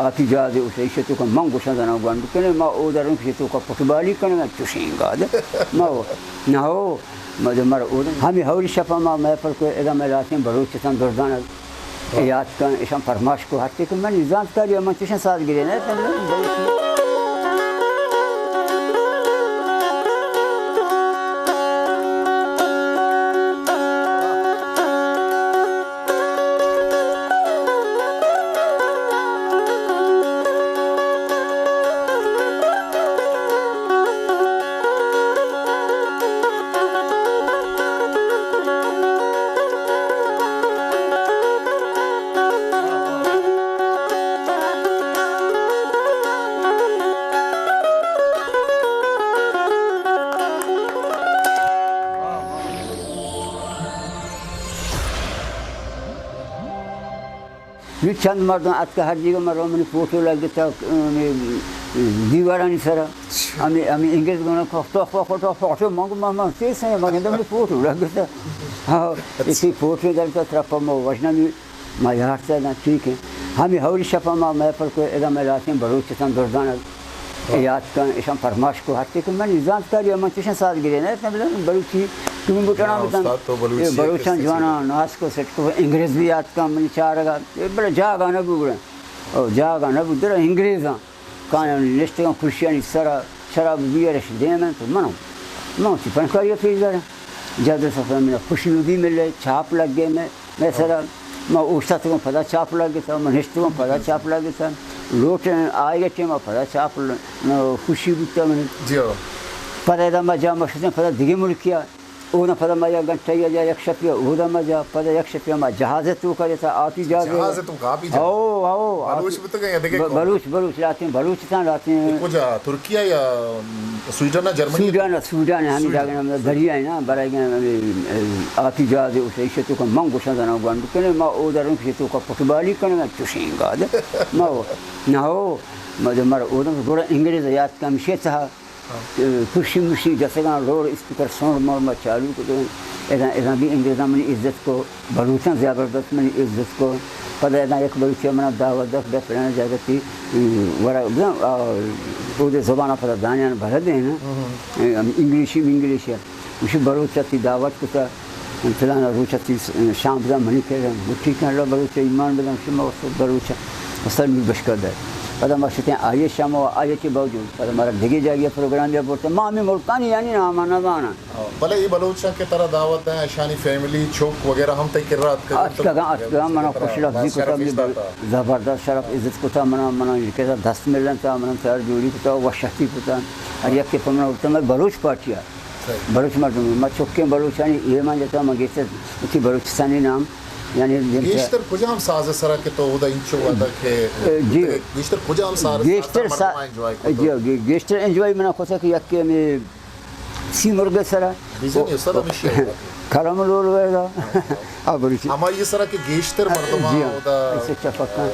آتی جہازے اوشے ایشی توکا من گوشاں زناں گونڈو کنے، ما اودا رنگ ایشی توکا فٹبالی کنگا چوشیں گاد۔ ما او، نہ او، ما دے مر اودا۔ ہمیں ہوری شپا ما محفل کو ادا میں لاتیں بلوچستان دردان یاد کن، ایشان پرماش کو ہرتے کہ من زانتکاری من چوشیں ساز گرے نہ، تم بلوچی۔ نی چند مردم اتکا ہر جگہ مرو منی فوٹو لگتا، دیوارانی سرا۔ ہمیں، ہمیں انگریز گونا کفتا، کفتا، کفتا، من گو، من، من، سی سنگے، من گندہ منی فوٹو لگتا۔ ہاں، اسی فوٹو درتا ترپا مو وجنا نی۔ ما یارتا داں، ٹھیک ہے۔ ہمیں ہوری شپا ما محفل کو ادا میں لاتیں بلوچستان دردان یاد کن، ایشان پرماش کو ہرتے کہ من زانتکاری من چوشیں ساز گرے نہ، تم بلوچی، تم بٹنا ہاں، بتن۔ استاد تو بلوچی اے بلوچان کسے جوانا سے۔ ناس کو سٹ کو انگریز بھی یاد کن منی چارگا، اے بڑا جاگا نہ بو گڑا۔ او جاگا نہ بو در انگریزاں۔ کایاں نشتگاں کرسیانی سرا، شراب بیئرش دیم انت، منو، من چی پنکاری پیش دارم۔ جادر سفر من خوشی بھی ملے، چاپ لگ گئے میں، میں سرا، میں اوشتاتگوں پدا چاپ لگ گئے تھا، میں نشتگوں پدا چاپ لگ گئے تھا۔ لوٹ آئے گئے ٹیم پدا چاپ ل-، خوشی بوتا من۔ جی ہاں۔ پدا ادا ما جا مشتیں پدا دیگه ملکیا۔ اودا پدا ما یک گھنٹہ یا یک شپی اودا ما جا، پدا یک شپی ما جہاز توکا جتا، آتی جہاز۔ جہاز توکا، آبی جہاز۔ او، او، بلوچ آتی۔ بتگا یا دگہ ب-، قوم؟ بلوچ، بلوچ لاتیں، بلوچستان لاتیں۔ اے کجا؟ ترکیہ یا، ام، سویڈن نا جرمنی؟ سویڈن، سویڈن ہمیں سویڈن۔ جاگہ نا دریا ہے نا، برای گئے ہمیں، اے، آتی جہاز اسے ایشی توکا من گوشاں زنا گونڈو کنے، ما اودا رنگ ایشی توکا فٹبالی کنے، چوشیں گاد۔ ما او، نہ او، ما دے مر اودا گڑا انگریز یاد کم شے تھا۔ ہاں۔ اے، خوشی مشی جسگاں، لوڈ اسپیکر ساؤنڈ مور ما چالو کتگ۔ ادا، ادا بھی انگریزاں منی عزت کو، بلوچاں زبردست منی عزت کو۔ پدا ادا یک بلوچی منا دعوت دات، بے فلانا جاگہ تی، اے، ورا، بزاں، آ، اودے زبان پدا دانیان بلد ہیں نا۔ ہم۔ اے، ہم انگلیشی، انگلیشی۔ مشی بلوچ تی دعوت کتا۔ فلانا روچ تی شام بدا منی کرا، گو ٹھیک ہے، اللہ بلوچ ایمان بدن، شما استاد بلوچ، استاد نور بشکر دار۔ پدا ما شتیں آئیے شام و آئیے کے باوجود، پدا مارا دگہ جاگہ پروگرام یا برتے، ما ہمیں ملکانی یعنی نام نہ زاناں۔ ہاں، بلے اے بلوچاں کہ ترا دعوت دیں، اشانی فیملی، چوک وغیرہ ہم تئی کرا اتکگاں، اتکگاں، منا خوش لفظی کتا، زبردست شرف عزت کتا، منا، منا کتا دست ملن تا، منا تیار جوڑی کتا، وشتی کتا، ہر یک کے پمنا اتکگاں بلوچ پارٹی۔ صحیح۔ بلوچ مردم، ما چکیں بلوچانی ایمان جتا، ما گیشتر اتی بلوچستانی نام، یعنی گیشتر کجام ساز سرا کہ تو اودا انچو وعدہ کہ اے، جی۔ گیشتر کجام ساز، گیشتر ساز سا-، مردم انجوائے کو؟ جی، گی-، گیشتر انجوائے منا کتا کہ یک ہمیں سی مرگ سرا۔ بزن استاد ہمیشی ہے۔ کلام لول ویدا۔ آ بلوچی۔ ہمائی سرا کہ گیشتر مردم جی ہاں۔ اودا۔ ایسے چپکاں۔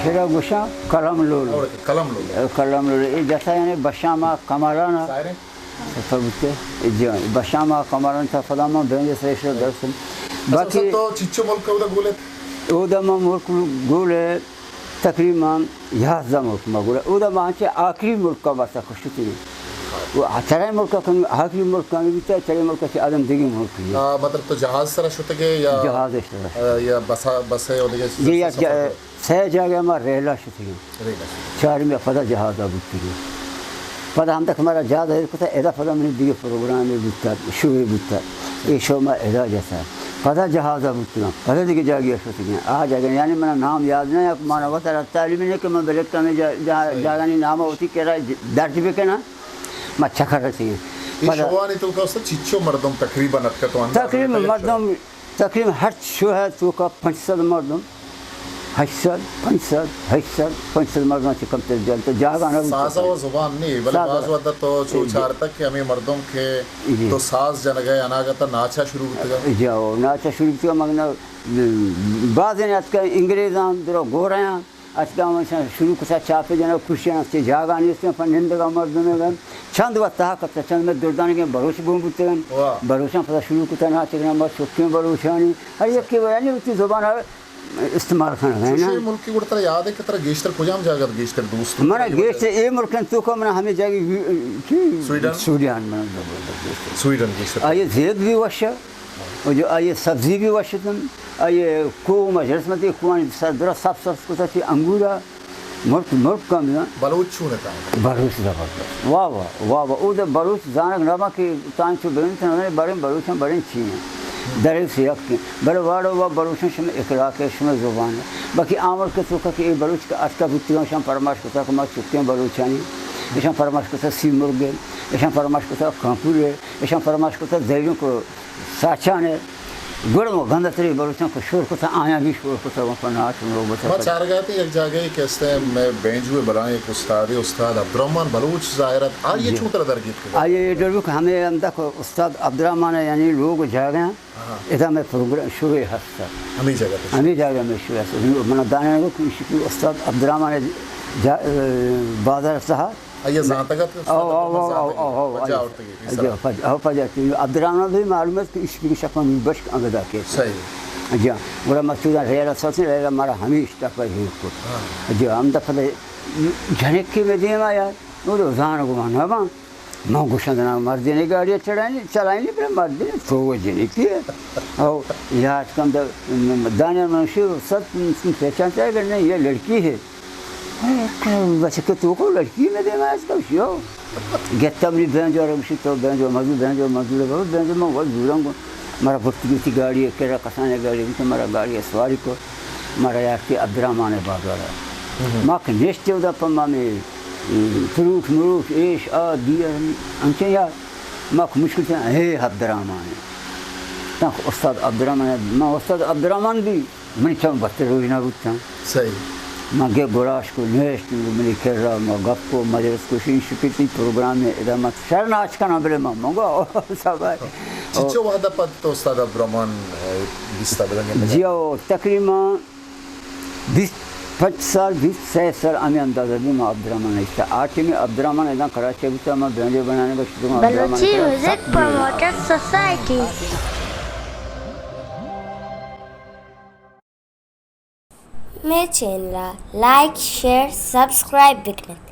ایرا گوشاں قلم لول۔ اور قلم لول۔ قلم لول۔ اے جتا یعنی بشام کمالان۔ سفر بوتے۔ جی، بشام کمالان تا پدا من بینج سرش درسم۔ اچھا، باقی تو چچو ملک اودا گولے؟ اودا من ملک گولے تقریباً یازدہ ملک ما گولے۔ اودا ما چہ آخری ملک کا بس کشتی۔ وہ چرے ملک کا آخری ملک کا بیتا، چرے ملک سے آدم دیگی ملک۔ آ، مطلب تو جہاز سرا شتگے یا جہاز سرا؟ آ، یا بس، بس ہے اور دیگه جی، یا سفر جا-، کرے؟ سہ جاگہ ما ریلا شتگیں۔ ریلا شتگیں۔ چارمی پدا جہازا بوتگیں۔ پدا ہم تک مارا جہاز ایر کتا، ادا پدا منی دیگہ پروگرامے بوتا، شوے بوتا۔ اے شو ما ادا جتا۔ پدا جہازا بوتگاں۔ پدا دیگہ جاگہ شتگیں۔ آ جاگہ یعنی منا نام یاد نہ، یک مانا وتا تعلیم نے کہ من بلکتا میں جا-، جا-، صحیح۔ جاگانی نام ہوتی کہ را درج بکنا۔ ما چکر رسیں۔ اے پدا شوانی تو کا استاد چچو مردم تقریباً اتکا تو اندازہ تقریباً بتا یک شو۔ مردم تقریباً ہر شوہ ءِ توکا پنچ سد مردم، ہشت سد، پنچ سد، ہشت سد، پنچ سد مردم چہ کمتر جنت، جاگہ نہ بوت۔ ساز و زبان نی، بلے ساز۔ باز وھد تو چو جی۔ چارتگ کہ ہمے مردم کہ جی۔ تو ساز جنگ ءَ اناگت ءَ ناچا شروع بوتگ۔ جی، او ناچا شروع بوتگ، مگن بازیں اتکہ انگریزاں درو گورایاں۔ اتکاں، شروع کتا چاپے جنگ، کرسیاں است، جاگہ نیست، پہ نندگا مردم۔ چند وقت تہا کپتا، چند میں دردانگیں بلوچ گون بوتگن۔ واہ۔ بلوچاں پدا شروع کتا ناچگنا، ما چکیں بلوچانی ہر یکے یعنی وتی زبان استعمال کنگ ءَ، چوشیں نا؟ ملکی گڑا ترا یاد ہے کہ ترا گیشتر کجام جاگہ گیشتر دوست؟ منا گیشتر اے ملکن توکا منا ہمے جاگہ وی-، چی؟ سویڈن؟ سویڈن منا زبردست گیشتر۔ سویڈن گیشتر۔ آئی زیب بھی وش ہے۔ و جو آئی سبزی بھی وش اتن، آئی کوہ مجلس متی کوہانی سر درا سب سبز کتا چی انگورا، ملک، ملک کم بزن۔ بلوچ چون اتن؟ بلوچ زبردست۔ واہ واہ، واہ واہ۔ او دے بلوچ زانگ نبا کہ تان چو بنت نہ بڑیں بلوچاں بڑیں چی ہیں۔ درے سے یک ہیں۔ بلے واڑو وا بلوچاں شما اخلاق ہے، شما زبان ہے۔ باقی آمر کے توکا کہ اے بلوچ کا اتکا بوتگاں، شان پرماش کتا کہ ما چکیں بلوچانی۔ اشان پرماش کتا سی مرگ ہے، اشان پرماش کتا کانکور ہے، اشان پرماش کتا زیروں کو ساچان ءَ گڑا ما گندتریں بلوچاں کہ شور کتہ، آیاں بھی شور کتہ، گوں پہ ناچ نوبت ءَ ما پد۔ چارگاتے یک جاگہے کہ استیں مئے بینجو ءِ بلاہیں یک استادے، استاد عبدالرحمن بلوچ ظاہر ات، آئی جی۔ چون ترا درگیت کتہ؟ آئی اے ڈر کہ ہمے ہمدا کہ استاد عبدالرحمن ءِ یعنی لوگ جاگہ ہیں، ہاں۔ ادا مئے پروگرام شروع ہست۔ ہمے جاگہ پہ؟ ہمے جاگہ مئے شروع ہست۔ منا دانے گو کہ شکو استاد عبدالرحمن جا-، بازار سہا آئی ءَ زانتگ ات کہ او، استاد او، عبدالرحمن او، زانتگ او، او، ات؟ پجا آئی آورتگ ات، جی، سر۔ پج-، او، پجا آورتگ۔ عبدالرحمن بھی معلوم ات کہ ایشی کہ شپانی بشک انگدا کیت۔ صحیح۔ جی، گڑا ما چودا ریل ءَ سوتیں، ریل ءَ مارا ہمیش تک پر ہیر کت۔ ہاں۔ جی، ہم دفعہ جنک کہ میں دیم آیا، وہ تو زان گو نہ باں۔ من گوشاں دنا مردین گاڑی چڑھانی، چلائنی پر مردین تو وہ جنکی ہے۔ او، یاد کم دا، دانے من شو ست پہچان چاہے کہ نہیں، یہ لڑکی ہے۔ بچکے تو کو لڑکی میں دیما اس کا شو۔ گتا منی بینجو ءَ گوشی تو بینجو مزور، بینجو مزور، بابا بینجو من وت زوراں گوں۔ مارا برتی گیتی گاڑی کرا، کسانے گاڑی بیت، مارا گاڑی سواری کو، مارا یارتی عبدالرحمن بازار۔ ہم۔ ما کہ نشتے ادا پہ ما میں، ام، فروٹ مروٹ، ایش آ دیا، انچے یار، ما کہ مشکل تھے، اے عبدالرحمن۔ تاں استاد عبدالرحمن، ما استاد عبدالرحمن بھی منی چم بستر روژنا بوتاں۔ صحیح۔ ما گپ گڑاش کو نوشت، منی کرا ما گپ کو مجلس کو شین شپیتی پروگرام ادا ما شر ناچ کناں بلے ما منگا سبا۔ چچو وہدا پد تو استاد عبدالرحمن، اے، بیستا بدن؟ جی او، تقریباً بیست پنچ سال، بیست سال ہمیں اندازہ بھی ما عبدالرحمن ایستا۔ آ ٹیمی عبدالرحمن ادا کراچی بوتا، ما بینجو بنانے کا شروع، عبدالرحمن بلوچی میوزک پروموٹر سوسائٹی۔ مئے چینل ءَ لائک، شیئر، سبسکرائب بکنت۔